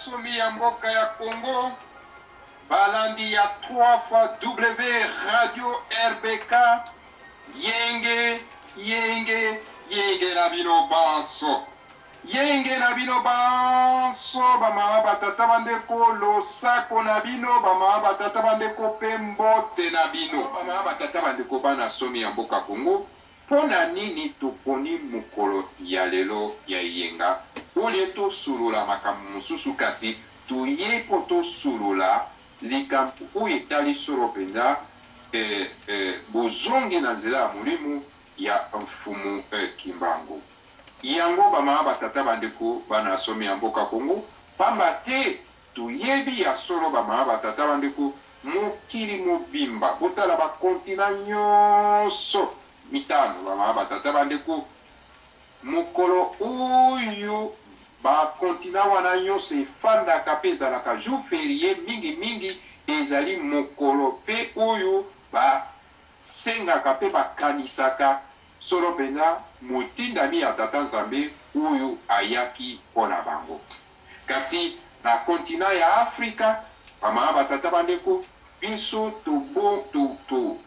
somi ya mboka ya Congo, balandi ya 3 fois W Radio RBK, yenge yenge yenge na bino banso. Yenge na bino banso ba mama ba tata ba ndeko, losako na bino ba mama ba tata ba ndeko pe mbote na bino ba mama ba tata ba ndeko bana somi ya mboka Congo. Mpo na nini toponi mokolo ya lelo ya eyenga au lieu tosolola makambo mosusu kasi toye mpo tosolola likambo oyo etali solo mpenza bozongi na nzela ya molimo ya Mfumu Kimbangu? Yango ba mama ba tata ba ndeko bana somi ya mboka Congo pamba te toyebi ya solo ba mama ba tata ba ndeko mokili mobimba botala ba continent nyoso mitano ba mama ba tata ba ndeko mokolo oyo ba continent wana nyoso efandaka pe ezalaka jour ferie mingi mingi ezali mokolo pe oyo ba sengaka pe bakanisaka solo mpenza motindami ya Tata Nzambe oyo ayaki mpo na bango. Kasi na kontina ya Afrika, bamama, batata, bandeko, biso tobo, to, to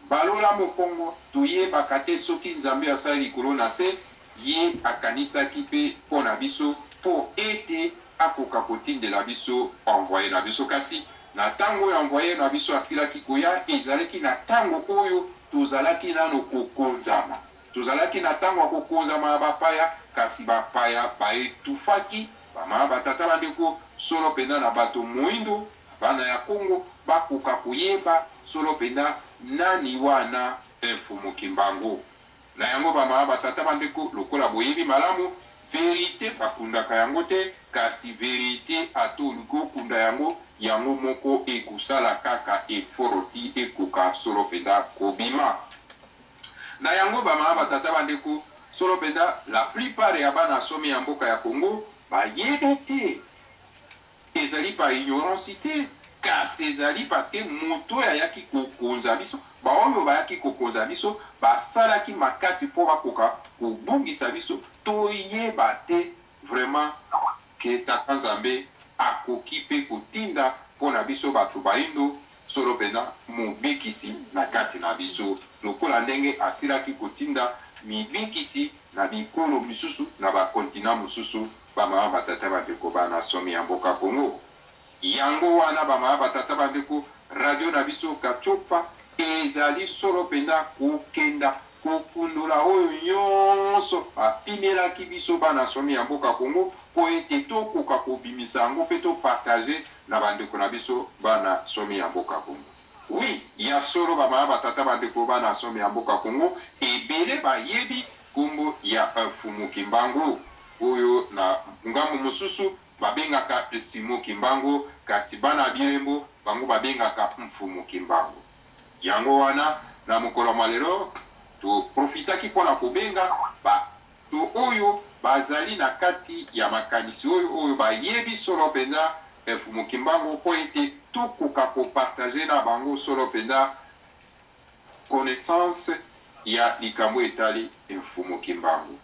balola mokongo, toyebaka te soki Nzambe asali likolo na se, Ye akanisaki mpe mpo na biso, mpo ete akoka kotindela biso envoye na biso. Kasi na ntango oyo envoye na biso asilaki koya, ezalaki na ntango oyo tozalaki nano kokonzama. Tozalaki na ntango ya kokonzama ya bapaya, kasi bapaya baetufaki bamama, batata, bandeko, solo mpenza na bato moindo, bana ya Kongo, bakoka koyeba solo mpenza nani wana Mfumu Kimbangu. Na yango ba mama, ba tata, ba ndeko, lokola boyebi malamu, verite bakundaka yango te, kasi verite ata oluki okunda yango, yango moko ekosala kaka effort ti ekoka solo penza kobima. Na yango ba mama, ba tata, ba ndeko, solo penza la plupart ya bana somi ya mboka ya Congo bayebi te. Ezali par ignorance te, kasi ezali parce que moto oyo ayaki kokonza biso, baoyo bayaki kokonza biso basalaki makasi mpo bakoka kobungisa biso, toyeba te vraiment que Tata Nzambe akoki mpe kotinda mpo na biso bato baindo solo mpenza Mobikisi na kati na biso, lokola ndenge asilaki kotinda mibikisi na bikolo misusu, na ba continents mosusu. Ba mama ba tata ba ndeko bana somi ya mboka Congo yango wana ba mama ba tata ba ndeko radio na biso katiopa ezali solo penza kokenda kokundola oyo nionso ba pimelaki biso bana somi ya mboka Congo po ete tokoka kobimisa yango pe to partager na ba ndeko na biso bana somi ya mboka Congo. Oui ya solo ba mama ba tata ba ndeko bana somi ya mboka Congo ebele bayebi kombo ya Mfumu Kimbangu oyo na ngambo mosusu babengaka Simon Kimbangu, kasi bana ya Bilembo bango babengaka Mfumu Kimbangu. Yango wana na mokolo mwa lelo to profitaki mpo na kobenga bato oyo bazali na kati ya makanisi oyo, oyo bayebi solo mpenza Mfumu Kimbangu mpo ete tokoka ko partager na bango solo mpenza connaissance ya likambo etali Mfumu Kimbangu.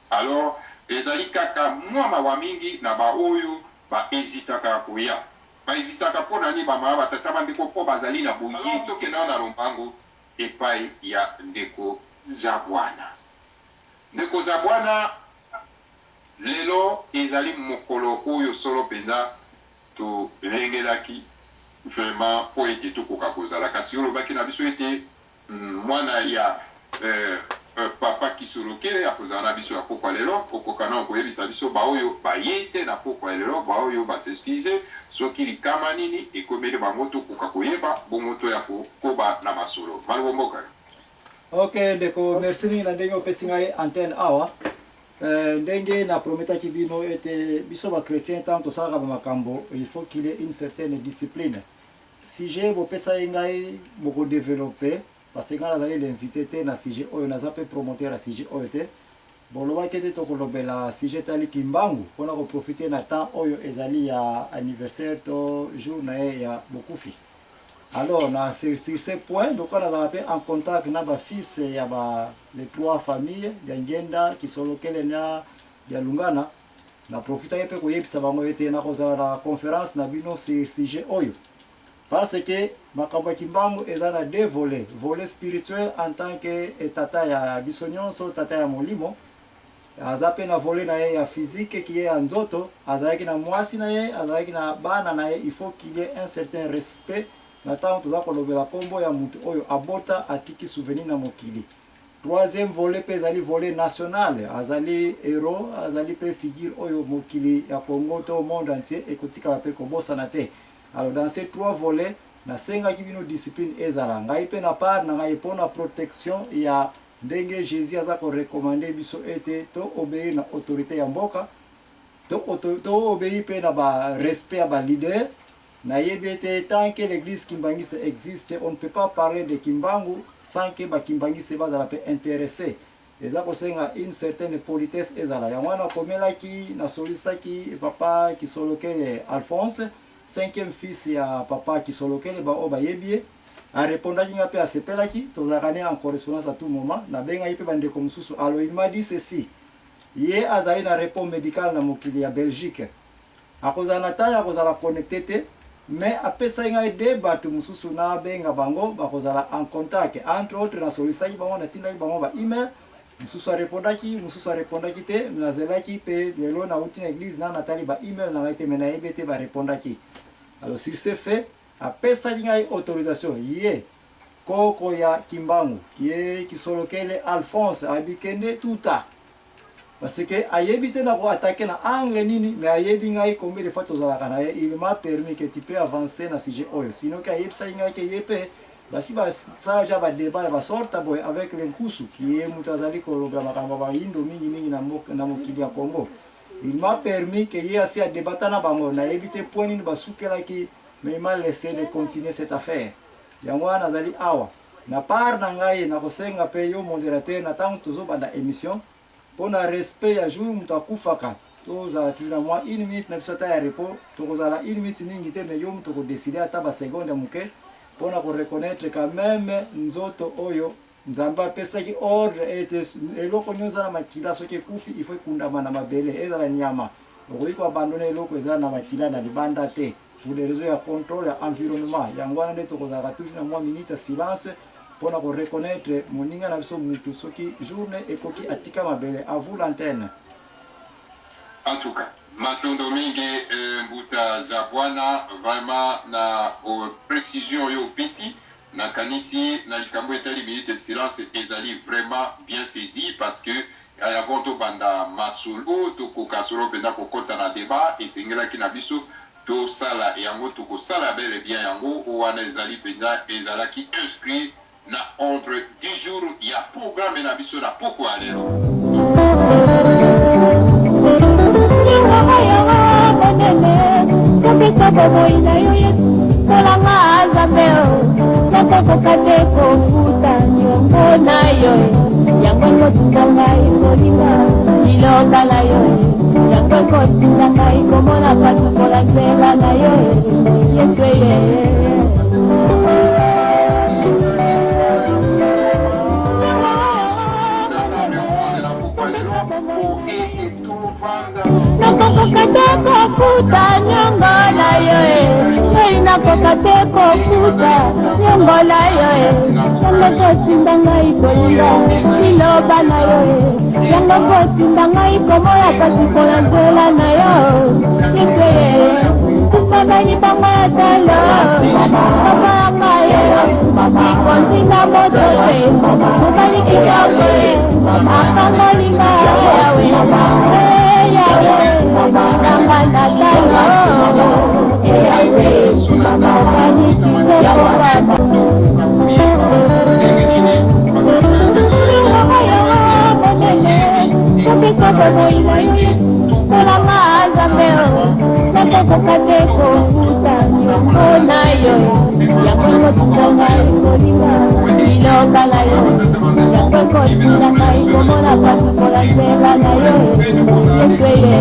Alors ezali kaka mua mawa mingi na ba oyo ba hesitaka koya. Ba hesitaka po na nini ba mama, ba tata, ba ndeko? Po bazali na boyebi. Alors tokenda na lombango epai ya ndeko Zabwana. Ndeko Zabwana, lelo ezali mokolo oyo solo penza tolengelaki vraiment po ete tokoka kozala. Kasi yo olobaki na biso ete Mwana ya papa Kisolokele akozala na biso ya pokwa lelo. Okoka nao koyebisa biso baoyo baye te na pokwa ya lelo, baoyo ba s'excuser soki likama nini ekomeli bango tokoka koyeba, bongo toya kokoba na masolo. Maloba mboka. Ok ndeko, merci mingi na ndenge opesi ngai antenne awa. Ndenge na prometaki bino ete biso ba chretien ntango tosalaka ba makambo il faut qu'il y ait une certaine discipline. Sujet bopesaki ngai boko developper parce que ngai nazali l'invite te na sujet oyo, naza pe promoteur ya sujet oyo te. Bolobaki ete tokolobela sujet etali Kimbangu pona ko profiter na temps oyo ezali ya anniversaire to jour na ye ya bokufi. Alors na sur, sur ce point lokola nazalaka pe en contact na ba fils ya ba les trois familles Diangienda, Kisolokele na Dialungana. Na profitaki mpe koyebisa bango ete nakozala na conference na bino sur sujet oyo. Parce que makambo ya Kimbangu eza na deux volets, volet spirituel en tant que tata ya biso nyonso, tata ya molimo, aza mpe na volet na ye ya physique qui est ya nzoto, azalaki na mwasi na ye, azalaki na bana na ye, il faut qu'il y ait un certain respect na ntango toza kolobela nkombo ya moto oyo abota atiki souvenir na mokili. Troisième volet mpe ezali volet national, azali héros, azali mpe figure oyo mokili ya Congo to monde entier ekotikala mpe kobosana te. Alors dans ces trois volets, nasengaki bino discipline ezala. Ngai mpe na part na ngai mpo na protection ya ndenge Jésus aza ko recommander biso ete to obéir na autorité ya mboka, to obéir mpe na ba respect ya ba leader. Nayebi ete tant que l'église kimbanguiste existe, on ne peut pas parler de Kimbangu sans que ba kimbanguiste bazala mpe intéressé. Eza kosenga une certaine politesse ezala. Yango wana nakomelaki, nasolisaki papa Kisolokele Alphonse, cinquième fils ya papa Kisolokele, baoyo bayebi ye. Arépondaki nga mpe asepelaki, tozalaka ne en correspondance à tout moment. Nabengaki mpe bandeko mosusu. Alors il m'a dit ceci: ye azali na repos médical na mokili ya Belgique, akozala na taille akozala connecté te, mais apesaki ngai de bato mosusu nabenga bango, bakozala en contact. Entre autres, nasolisaki bango, natindaki bango ba email, mosusu arépondaki, mosusu arépondaki te. Nazelaki mpe lelo, nauti na église na natali ba email na ngai te, mais nayebi ete barépondaki. Alors sur ce fait, apesaki ngai autorisation, ye koko ya Kimbangu kie Kisolokele Alphonse, abikende tuta, parce que ayebi te na koattaquer na angle nini, mais ayebi ngai combien de fois tozalaka na ye. Il m'a permis que tu peux avancer na sujet oyo. Sinon ke ayebisaki ngai ke ye mpe basi basala ja badébat ya basorte boye avec le nkusu ki ye moto azali kolobela makambo ya bayindo mingimingi na mokili ya Congo. Il m'a permis ke ye asi adebata na bango, nayebi te point nini basukelaki, mais il m'a laissé de continuer cette affaire. Yango wana nazali awa na part na ngai. Nakosenga mpe yo modérateur, na ntango tozobanda émission, mpo na respect ya jour moto akufaka, tozala toujours na mwa une minute na biso ata ya repos. Tokozala une minute mingi te, mais yo moto okodécider ata baseconde ya moke mpona koreconnaître quand même nzoto oyo Nzambe apesaki ordre ete eloko nyonso eza na makila, soki ekufi, il faut ekundama na mabele. Ezala nyama, okoki koabandonner eloko eza na makila na libanda te, pour des raisons ya contrôle ya environnement. Yango wana nde tokozalaka toujours na mwa minute ya silence mpona koreconnaître moninga na biso mutu soki journée ekoki atika mabele. À vous l'antenne. En tout cas, matondo mingi, mbuta Zabwana, vraiment na précision oyo opesi. Nakanisi na likambo etali minute de silence ezali vraiment bien saisi, parce que avant tobanda masolo, tokoka solo mpenza kokɔta na débat, esengelaki na biso tosala yango. Tokosala bel et bien yango wana. Ezali mpenza ezalaki inscrit na ordre du jour ya programme na biso na pokwa ya lelo. Kopesa bomoi na yo Yesu kolanga Nzambe o nakokoka te kofuta niongo na yo. Yango ekotinda ngai kolinga liloba na yo, yango ekotinda ngai komona pasukola nzela na yo Yesu ye. Na pokwa lelo po ete tovanda. Nakokoka te kofuta niongo na yo e, ngai nakoka te kofuta niongo na yo e. Yango kotinda ngai kolinga liloba na yo e, yango kotinda ngai komona pasi mpona nzela na yo Yesu ye. Kumbama libanga ya talo, papa ya ngai ye, likonzi na moto te, mobali kitoko ye, akangoli ngai Yawe e, Yawe nanga na talo, mobali kitoko wana. Kopesa bomoi na yo kolanga Nzambe o nakokoka te kofuta niongo na yo. Yango ekotinda ngai kolinga liloba na yo, yango ekotinda ngai komona pasukola nzela na yo Yesu ye.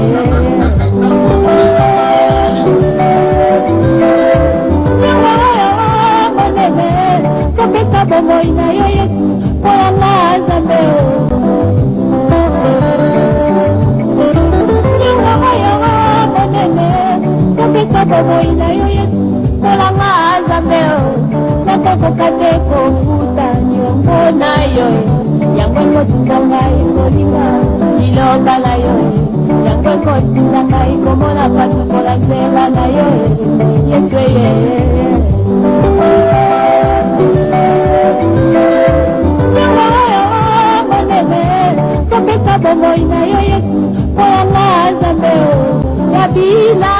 Monene kopesa bomoi na yo Yesu mpo yanga Nzambe o. bomoi na yo Yesu mpo na nga Nzambe o nakokoka te kofuta niongo na yo e yango ekotinda ngai kolinga liloba na yo e yango ekotinda ngai komona pasi mpo na nzela na yo e Yesu eye niongo oyo monene kopesa bomoi na yo Yesu mpo na nga Nzambe o ya bina.